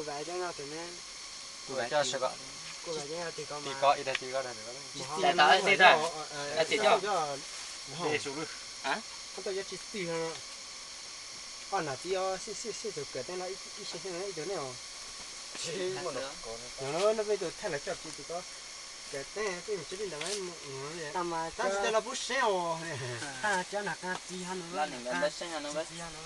Kuj vaim cov nyob tim ne. Kuj vaim cov sawv ko. Kuj vaim cov nyob tim ko mas. Tim ko ib tag tim ko. Tsis txiv tau, txiv tau. Txiv tau. Koj tau yuav tsis txiv no. Ob nam txiv os, sib sib sib tus kawm teeb no ib xyoo xyoo ib tug ne os. Yog no peb tus thaij los coj txiv tus ko kawm teeb peb mus tsis li ntawd. Tab sis tej los pub seb os. Tab cov nam qab txiv ho no, txiv ho no.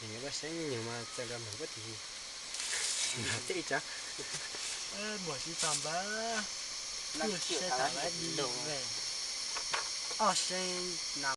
Nws yuav lub seeb nyuag mas txawm nrog mloog puab tis. Nrog tej ib tsav. Muag tsis tau npawg. Kuj seb tam lawv di ve. Ob seeb na.